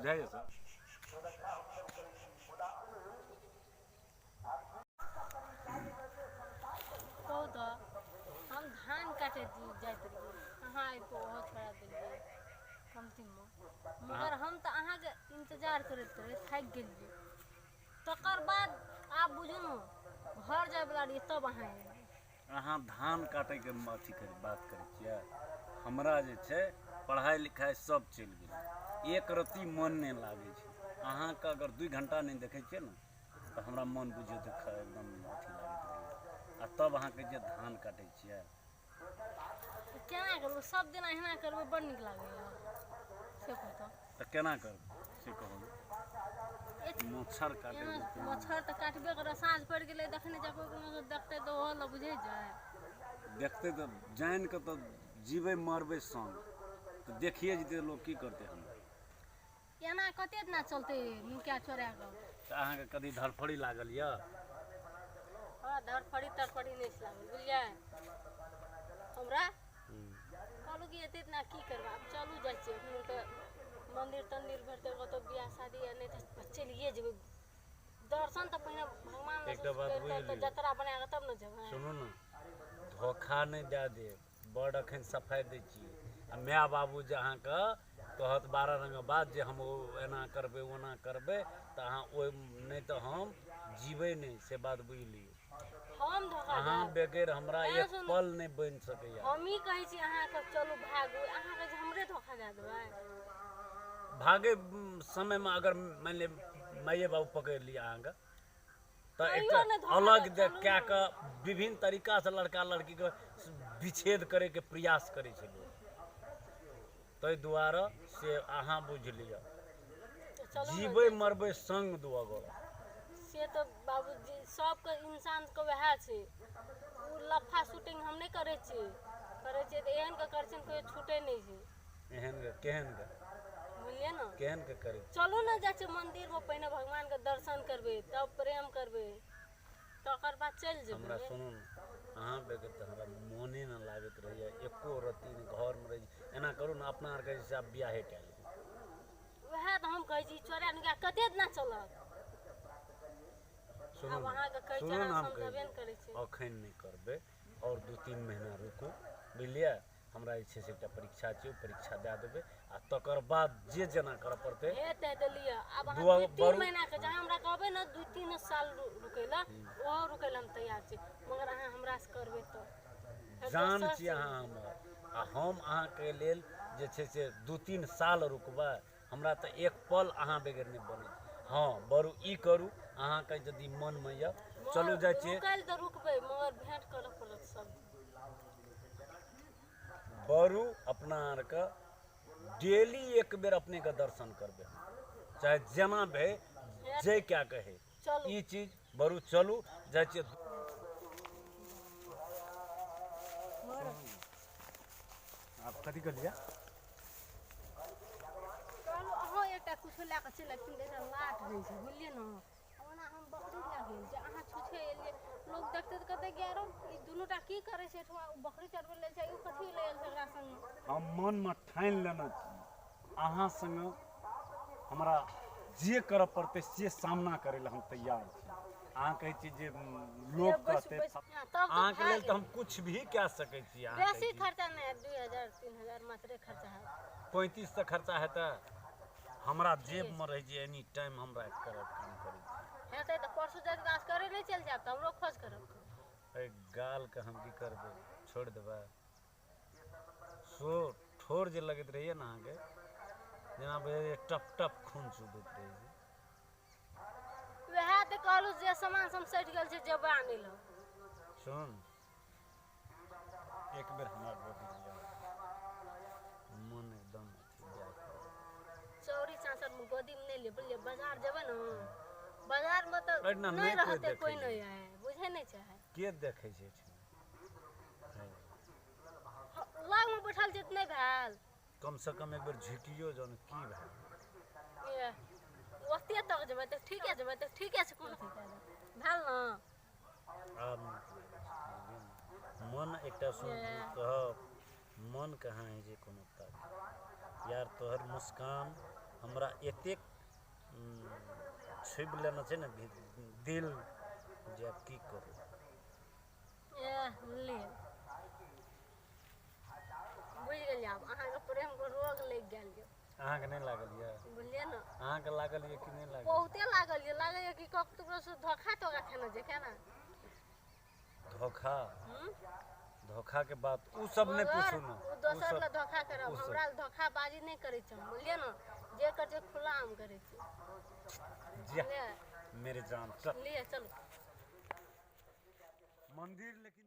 बुझाइए सर। कहू तऽ हम धान काटैत जाइत रहियै, अहाँ आबि कऽ ओहो छोड़ा देलियै कमतीमे। मगर हम तऽ अहाँके इन्तजार करैत करैत थाकि गेलियै। तकर बाद आब बुझू ने घर जायवला रहियै तब अहाँ एलियै। अहाँ धान काटैके अथी करै बात करै छियै? हमरा जे छै पढ़ाइ लिखाइ सब चलि गेलै, एक रत्ती मन नहि लागै छै। अहाँके अगर 2 घंटा नहि देखै छियै ने तऽ हमरा मन बुझियौ तऽ एकदम अथी लागैत रहैए। आ तब अहाँ कहै छियै धान काटै छियै? केना करबै? सब दिन अहिना करबै बड़ नीक लागैए से कहू तऽ। तऽ केना करबै से कहू? मच्छर काटै। मच्छर तऽ काटबे करत, साँझ पड़ि गेलै देखने जा कोइ कोनो देखतै तऽ ओहो लए बुझै जाइ। देखतै तऽ जानि कऽ तऽ जीबै मरबै संग तऽ देखिए जेतै लोक की करतै हमरा। एना कते दिना चलतै नुका चोरा कऽ? तऽ अहाँके कभी धड़फड़ी लागल यऽ? हमरा धड़फड़ी तड़फड़ी नहि लागल, बुझलियै? हमरा कहलहुँ कि एते दिना की करबै, आब चलू जाइ छियै। एखन तऽ मन्दिर तन्दिर भेटतै कतहु बियाह शादी आर नहि तऽ चलिए जेबै। दर्शन तऽ पहिने भगवान एकटा बात बुझि तऽ लियौ। जतरा बना कऽ तब ने जेबै। सुनू ने, धोखा नहि दए देब। बड़ एखन सफाइ दै छी। आ माय बाबू जे अहाँके कहत 12 रङ्गक बात जे हम ओ एना करबै ओना करबै तऽ अहाँ ओहि नहि तऽ हम जीबै नहि, से बात बुझि लियौ। हम धोखा अहाँ देब? बगैर हमरा एना एक सुनू। पल नहि बनि सकैए। हम ई कहै छी अहाँके चलू भागू, अहाँ कहै छी हमरे धोखा दए देबै? भागै समयमे अगर मानि लिअ माइए बाबू पकड़ि लिअ अहाँके तऽ तैयो एकटा नहि धोखा अलग देब, दे चलू कए ने। कऽ विभिन्न तरीकासँ लड़का लड़कीके विच्छेद करैके प्रयास करै छै लोक। ताहि दुआरे से अहाँ बुझि लिअ, तऽ चलू ने जीबै जाइ छी। मरबै संग दुअ गोरा। से तऽ बाबूजी सबके इंसानके वएह छै। ओ लफा शूटिंग हम नहि करै छियै, करै छियै तऽ एहन के करै छियै कोइ छूटै नहि छै। एहन के केहन के? बुझलियै ने? केहन के करै छियै? चलू ने जाइ छियै मन्दिरमे, पहिने भगवानके दर्शन करबै तब प्रेम करबै तकर बाद चलि हमरा जेबै। सुनू ने, अहाँ बगैर तऽ हमरा मोने नहि लागैत रहैए एको रत्ती नहि घरमे रहै छी। एना करू ने, अपना आरके जे छै आब बियाहे कए लेबै। वएह तऽ हम कहै छी, चोरा नुका कते दिना चलत? सुनू आब ने, अहाँके कहै छी सुनू ने, अहाँ हम कहै समझबे छी नहि करै छी। एखन नहि करबै, आओर 2-3 महीना रुकू, बुझलियै? हमरा जे छै से एकटा परीक्षा छै, ओ परीक्षा दए देबै आ तकर बाद जे जेना करऽ पड़तै। हेतै तऽ लिअ। आब अहाँ दुआ 2-3 बरू महीनाके जहाँ हमरा कहबै ने 2-3 साल रुकै लए, ओहो रुकै लए हम तैयार छी, मगर अहाँ हमरासँ करबै तऽ फेर जान दोसर छी अहाँ हमर आ हम अहाँके लेल जे छै से 2-3 साल रुकबै? हमरा तऽ एक पल अहाँ बगैर नहि बनै छै। हँ बरू ई करू, अहाँके यदि मनमे यऽ चलू जाइ छियै। रुकै लए तऽ रुकबै, मगर भेँट करऽ पड़त सब दिन। बरू अपना आरके डेली एक बेर अपनेके दर्शन करबै हम, चाहे जेना भे जे कए कऽ हे। चलू ई चीज बरू चलू जाइ छियै। आब कथी कहलियै? कहलहुँ अहाँ एकटा किछो लए कऽ चलि अबितियै तऽ एकटा लाट होइ छै, बुझलियै ने? ओना हम बकरी लए गेल जे अहाँ छुछे एलियै, लोक देखतै तऽ कहतै कि आरो ई दुनूटा की करै छै एहिठमा? ओ बकरी चरबै लेल छै, ओ कथी लए आयल छै एकरा संग? हम मनमे ठानि लेने छी, अहाँ संगे हमरा जे करऽ पड़तै से सामना करै लए हम तैयार छी। अहाँ कहै छी जे लोक कहतै, अहाँके लेल तऽ हम कुछ भी कए सकै छी। अहाँ बेसी खर्चा नहि हैत, 2000 3000 मात्रे खर्चा हैत। 35 सए खर्चा हेतै? हमरा जेबमे रहै छै एनी टाइम, हम राखि कऽ काम करै छी। हेतै तऽ परसू जाइत तऽ असगरे नहि चलि जायब तऽ हमरो खोज करब। एहि गालके हम की करबै? छोड़ि देबै? सो ठोर जे लगैत रहैए ने अहाँके, जेना बुझाइए टप टप खून चुबैत रहै छै। वएह तऽ कहलहुँ जे सामान सब सठि गेल छै, जेबै आनै लए। सुन, एक बेर हमरा गोदी लिअ, मन एकदम अथी व्याकुल। चौरी चाँचरमे गोदीमे नहि लेब, बुझलियै? बाजार जेबै ने, बाजारमे तऽ एहिठिना नहि नहि कोइ रहतै देखै कोइ छै। नहि आय बुझै नहि छै। के देखै छै एहिठिना? लगमे बैठल छै तऽ नहि भेल? कमसँ कम एक बेर झुकियो जाउ ने, की भेल? ए, ओते तक जेबै तऽ ठीके जेबै तऽ ठीके छै, कोनो भेल ने। आब नीक लागै छै, बुझलियै ने? मन एकटा सुन कहब, मन कहाँ होइ छै कोनो ताकत यार, तोहर मुस्कान हमरा एतेक छुबि लेने छै ने दिल जे आब की करू। एह ले, बुझि गेलियै, आब अहाँके प्रेमके रोग लागि गेल यऽ। अहाँके नहि लागल यऽ? बुझलियै ने। अहाँके लागल यऽ कि नहि लागल? बहुते लागल यऽ, लागैए कि ककरोसँ धोखा तोखा खेने छै केना। धोखा? धोखा के बात उ सब नहि मगर पूछू ने। ओ उ दोसर सब लए धोखा करब, उ सब। हमरा लए धोखाबाजी नहि करै छै हम, बुझलियै ने? जे करै छै खुला हम करै छी। जा बुझलियै? मेरे जान, चल। लिअ चलू मंदिर लेकिन